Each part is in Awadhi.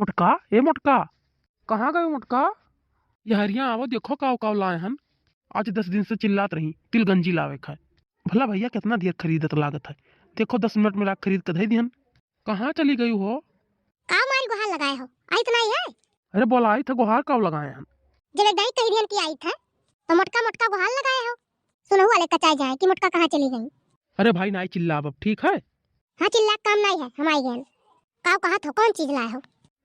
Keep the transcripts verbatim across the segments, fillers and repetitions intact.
मोटका, ए मोटका, कहाँ गयो मोटका? ये हरिया आवो, देखो काव काव लाए हन। आज दस दिन से चिल्लात रही, तिल गंजी लावे खाए। भला भैया कितना देर खरीदत लागत है, देखो दस मिनट में लाग खरीद के धई दिहन। कहाँ चली गई हो? काव मारी गोहार लगाए हो, आई तो नहीं है? अरे बोला आई थे, गोहार काव लगाए हन? जब एक दाई कही दिहन कि आई थे, तो मोटका मोटका गोहार लगाए हो। सुनहु वाले कचाए जाए कि मोटका कहाँ चली गई। अरे भाई नाई चिल्लाब अब, ठीक है? हाँ चिल्ला काम नाई है, हम आई गए। काव कहा थो, कौन चीज लाए हो?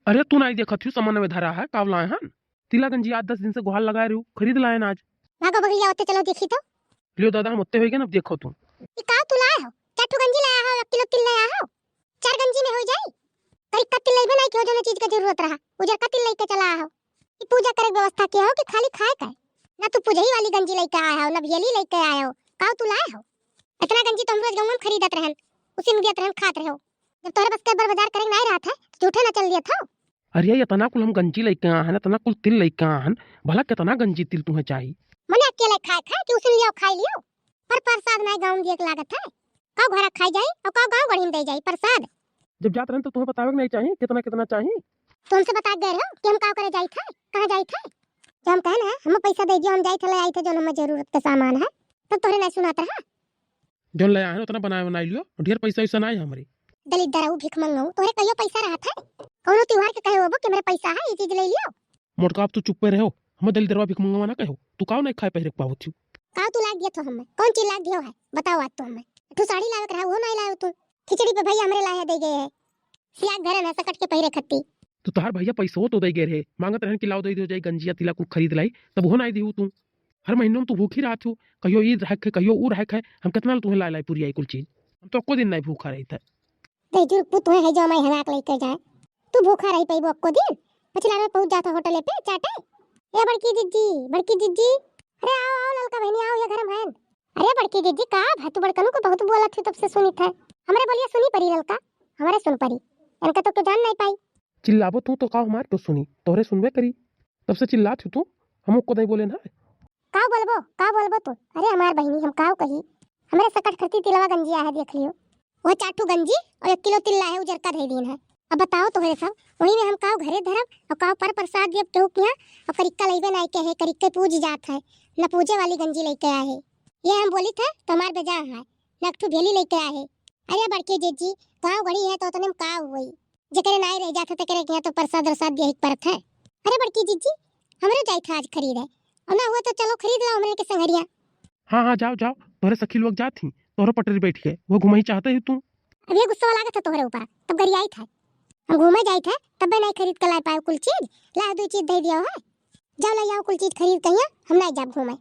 अरे तू नाई देखत हूँ सामान में धरा है, काव लाए हन? तिला गंजी आज दस दिन से गोहार लगाए रहू, खरीद लाए ना आज। भागो बगलिया ओते चलो देखी तो। लियो दादा हम ओते हो गए ना, अब देखो तू। ई काव तू लाए हो? चार ठो गंजी लाया हो, एक किलो तिल लाया हो? चार गंजी में हो जाई? करिक्का तिल लइबे नाई किहो, जौन चीज के जरूरत रहा, उजरका तिल लइके चला हो। ई पूजा करे के व्यवस्था किया हो कि खाली खाए का? ना तू पूजही वाली गंजी लइके आए हो, ना भेली लइके आए हो, काव तू लाए हो? इतना गंजी तो हम रोज गाँव में खरीदत रहन, उसी में दियत रहन, खात रहो। जब तोहरे बस के बर बाजार करे के नाई रहत है, तो झूठे ना चल दियत हो। अरे इतना कुल हम गंजी लइके आए हन, इतना कुल तिल लइके आए हन, भला कितना गंजी तिल तुम्हें चाही? मने अकेले खाए खाए कि उसी में लियो खाई लियो, पर प्रसाद नाई गाँव में दिए के लागत है। काव घरा खाई जाई और काव गाँव गढ़ी में दे जाई प्रसाद। जब जात रहन तो तुम्हें बतावे के नहीं चाही कितना कितना चाही? तो हमसे बता गए रहो कि हम काव करे जाई थे, कहाँ जाई थे? जब हम कहन है हम पैसा दे दियो, हम जाई थे ले आई थे जौन हमें जरूरत के सामान है, तब तोहरे नहीं सुनात रहा। जौन ले आए हैं उतना बनाए बनाई लियो, ढेर पैसा वैसा नहीं है हमरे। दलिद्दर ऊ भिखमंगऊ, तोहरे कहियो पैसा रहत है? कौनो त्योहार के कहे होबो कि हमरे पैसा है, ये चीज ले लियो। मोटका अब तू चुप्पे रहो, हमें दलिद्दरवा भिखमंगवा ना कहो। तू काव नहीं खाए पहिरे के पावत हूँ? काव तू लाग दिया थो हमें? कौन चीज लाग दियो है? बताओ आज तो हमें। एक ठो साड़ी लावे के रहा, वो नहीं लायो तू। खिचड़ी पे भैया हमरे लाए दे गए है। सियाग धरन है सकट के पहिरे खत्ती। तो तोहार भैया पैसो तो दे गए रहे, मांगत रहन कि लाओ दे दियो जाई गंजिया तिला कुल खरीद लाई, तब वो नहीं दिहू तू। हर महीनों में तू भूखी रहत हूँ, कहियो ई रहे है, कहियो ऊ रहे है, हम कितना तुम्हें लाई लाई पूरी आई कुल चीज, हम तो एको दिन नहीं भूखा रही थे। दहिजुर पुत है, है जो हमारी हनाक लेके जाए, तू भूखा रही पैबो एको दिन? पछिला में पहुंच जाता होटल पे चाटे। ए बड़की जिज्जी, बड़की जिज्जी, अरे आओ आओ ललका बहनी आओ, ये घर में है। अरे बड़की जिज्जी का भाई, तू बड़कनू को बहुत बोलत थी तब से सुनी थे। हमरे बोलिए सुनी परी ललका, हमरे सुन परी, इनका तो क्यों जान नहीं पाई। चिल्लाबो तू तो का हमार क्यों सुनी, तोहरे सुनबे करी, तब से चिल्लात हूँ तू, हम को नहीं बोले ना। का बोलबो, का बोलबो तू? अरे हमार बहिनी हम काव कही, हमरे सकट खरती तिलवा गंजी आहे देख लियो। वह चार ठो गंजी और एक किलो तिल लाए उजरका धई दीन है। अब बताओ तोहरे सब, वही में हम काव घरे धरब और काव पर प्रसाद दियब केहू किहाँ, और करिक्का लइबे नाई के है, करिक्के पूज जात है, न पूजे वाली गंजी लेके आए है। ये हम बोली थे तो हमार बेजा है, न एक ठो भेली लेके आए है। अरे बड़की जिज्जी, गाँव गढ़ी है तो उतने में काव हुई, जेकरे नाई रह जात है तेकरे किहाँ तो प्रसाद वरसाद दिया ही परत है। अरे बड़की जिज्जी, हमरे जाई था आज खरीदे, और ना हुआ तो चलो खरीद लो हमरे के संगरिया। हाँ हाँ जाओ जाओ, तोहरे सखी लोग जात ही, तोहरे पटरी बैठ के वो घुमाई चाहते ही तू। अब ये गुस्सा लागत है तोहरे ऊपर, तब गरियाई था। हम घूमे जाई थे, तब भी नहीं खरीद के ला पाए कुल चीज, ला दो चीज दे दिया है। जाओ ले आओ कुल चीज खरीद कहिया, हम नहीं जाब घूमे।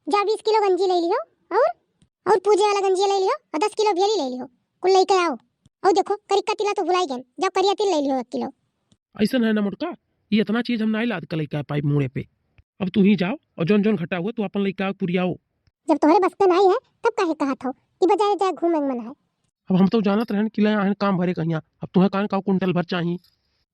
जाओ बीस किलो गंजी ले लियो, और, और पूजे वाला गंजी ले लियो, और दस किलो भेली ले लियो, कुल लेके आओ। और देखो करिक्का तिला तो भुलाई गए, जाओ करिया तिल ले लियो एक किलो। ऐसा है ना मोटका, ये इतना चीज हम नहीं लाद के लेके आ पाई मुड़े पे। अब तू ही जाओ और जौन जौन घटा हुआ तू अपन लेके आओ, पूरी आओ। जब तोहरे बस पे नहीं है, तब काहे कहा था कि बाजारे जाए घूमे के मन है? अब हम तो जानत रहन कि ले आहन काम भरे कहिया, अब तुम्हें कान का कुंटल भर चाही।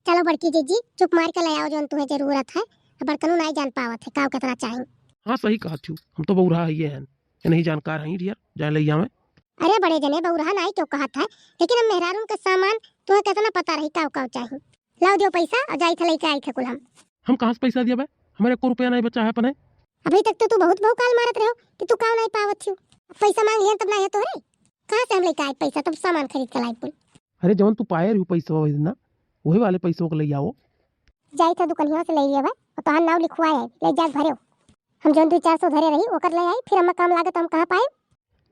चलो बड़की जिज्जी, चुप मार के ले आओ जौन तुम्हें जरूरत है, अब बड़कनू नहीं जान पावत है काव कितना चाही। हाँ सही कहा थी, हम तो बौरा है ये हैं, ये नहीं जानकार हैं डियर, जाए ले आवे। अरे बड़े जने बौरा नहीं क्यों कहा था, लेकिन हम मेहरारून के सामान तुम्हें कितना पता रही काव काव चाही। लाओ दियो पैसा और जाई थे लेके आई थे कुल हम। हम कहाँ से पैसा दिया बे? हमारे एको रुपया नहीं बचा है अपने। अभी तक तो तू बहुत भौकाल मारत रहो कि तू काव नहीं पावत छियो। पैसा मांग लिया तब नहीं है तोहरे। कहाँ से हम लेके आए पैसा, तब सामान खरीद के लाई कुल। अरे जवन तू पाए रही पैसा वही ना, वही वाले पैसों को ले आओ। जाई थे दुकनिया से ले लिया बे, और तोहार नाव लिखवाए आई, ले जाके भरे। हम जौन दो चार सौ धरे रही ओकर ले आई, फिर हमें काम लागे तो हम कहाँ पाए?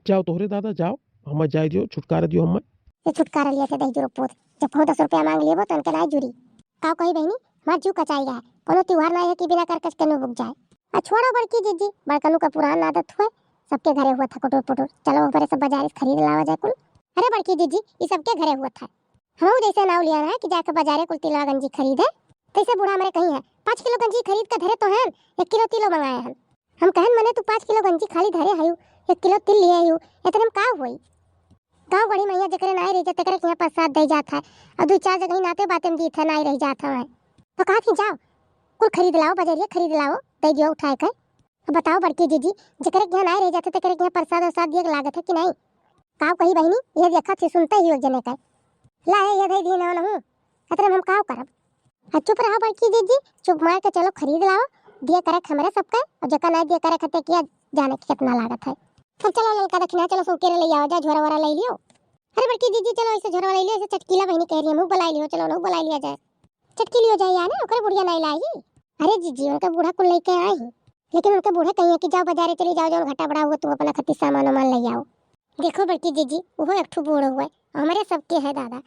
जाओ तोहरे दादा जाओ, हमें जाए दियो, छुटकारा दियो हमें। ये छुटकारा लिया थे दही जुरो पूत, जब कहूँ दस रुपया मांग लियो तो उनके नाई जुरी। काव कही बहनी, हमार जीव कचाई गया है, कोनो त्योहार नाई है कि बिना कर कच के नु बुक जाए। आ छोड़ो बड़की जिज्जी, बड़कनू का पुरान आदत हुए, सबके घरे हुआ था कुटुर पुटुर, चलो ऊपर सब बाजार से खरीद लावा जाए कुल। अरे बड़की जिज्जी, ये सबके घरे हुआ था, हम जैसे नाव लिया है कि जाके बाजारे कुल तिलवा गंजी खरीदे, तैसे बूढ़ा हमरे कही है, पाँच किलो गंजी खरीद के धरे तो हैं, एक किलो तिलो मंगाए हैं। हम कहन मने तू पाँच किलो गंजी खाली धरे हयू, एक किलो तिल लिए हयू, इतने में का हुई? गाँव गढ़ी मैया जेकरे नाई रह जात, तेकरे के यहाँ प्रसाद दे जात है, और दो चार जगह नाते बाते में दीत है, नाई रह जात है। तो कहा थी जाओ, कुल खरीद लाओ, बजरिया खरीद लाओ, दे दियो उठाए के। अब बताओ बड़की जिज्जी, जेकरे के यहाँ नाई रह जात है, तेकरे के यहाँ प्रसाद वरसाद दिए के लागत है कि नहीं? काव कही बहिनी, ये देखा थी सुनते ही एक जने का। ला है, ये दे दी ना हूँ, इतने में हम काव करब? हाँ, चुप रहा बड़की जीजी, चुप मार के चलो खरीद लाओ, दिया करे हमरे सबके, और जेका नाहीं दिया करे खते किया जाने के कितना लागत है। फिर चलो ललका दखिना, चलो सौकेरे ले आओ जा, झोरा वोरा ले लियो। अरे बड़की जीजी, चलो ऐसे झोरा ले लियो, ऐसे चटकीला बहिनी कह रही है, मुँह बुला लियो, चलो उन्हें बुला लिया जाए। चटकीली हो जाए यार, ओकरे बुढ़िया नाहीं लाई। अरे जीजी, उनका बूढ़ा कुल लेके आई, लेकिन उनके बूढ़े कहिए कि जाओ बाजारे चली जाओ, जौन घटा बढ़ा हुआ तू अपना खत्ती सामान वामान ले आओ। देखो बड़की जीजी, वो एक ठो बूढ़ो हुए, हमरे सबके है दादा,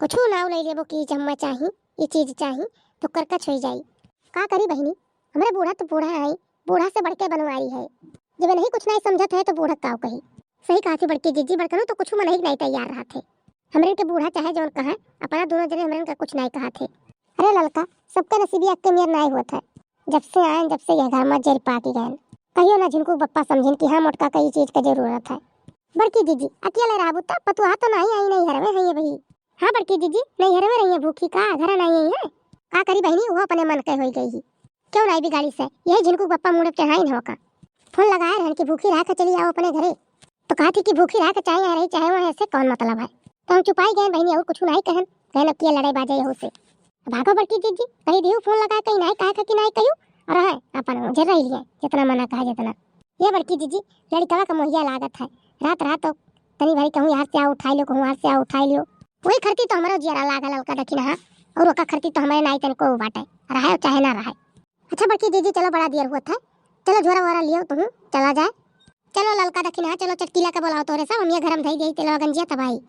कुछ नाव ले लेबो कि जम्मा चाही, ये चीज चाही, तो करकच हो जाई। का करी बहिनी, हमरे बूढ़ा तो बूढ़ा है, बूढ़ा से बढ़ के बनवारी है। जब नहीं कुछ नहीं समझत है तो बूढ़ा काव कही। सही कहा थी बड़की जीजी, बड़कनू तो कुछ मनही के नहीं तैयार रहा थे। हमरे के बूढ़ा चाहे जौन कहा, अपना दोनों जने हमरे का कुछ नहीं कहा थे। अरे ललका, सबके नसीबी अक्के नियर नहीं होत है। जब से आए, जब से यह घर में जर पाकी गए, कहियो ना झिनकू बप्पा समझिन कि हाँ मोटका का ई चीज का जरूरत है। बड़की जीजी, अकेले रहबू त पतुआ तो नहीं आई, नहीं घर में है ये भाई। हाँ बड़की जीजी, नहीं घर में रही है भूखी का, घर नहीं आई है। का करी बहिनी, वो अपने मन के होई गई ही। क्यों नहीं बिगाड़ी से, यही झिनकू बप्पा मुड़े चढ़ाई न होका। फोन लगाए रहन कि भूखी रह के चली आओ अपने घरे। तो कहा थी कि भूखी रह के चाहे यहाँ रही, चाहे वहाँ, ऐसे कौन मतलब है। तो हम चुपाई गए बहिनी, और कुछ नहीं कहन, कहन अब किया लड़ाई बाजे यहू से। भागो बड़की जीजी, कही दियो फोन लगा, कहीं नहीं कहा था कि नहीं कहियो, और है अपन उधर रह लिए, जितना मना कहा जितना। ये बड़की जीजी, लड़कवा का मोहिया लागत है, रात रात तो तनी भाई कहूँ यहाँ से आओ उठाई लियो, कहूँ यहाँ से आओ उठाई लियो। वही खरती तो हमारा जियरा लागा ललका दखिना, और ओका खरती तो हमारे नाई तन को बाटे, रहे चाहे ना रहे। अच्छा बड़की जीजी, चलो बड़ा देर हुआ था, चलो झोरा वोरा लियो तुम, चला जाए। चलो ललका दखिना, चलो चटकीला के बोलाओ तोरे सब, हम ये घर में धई दे तेलवा गंजिया तबाही।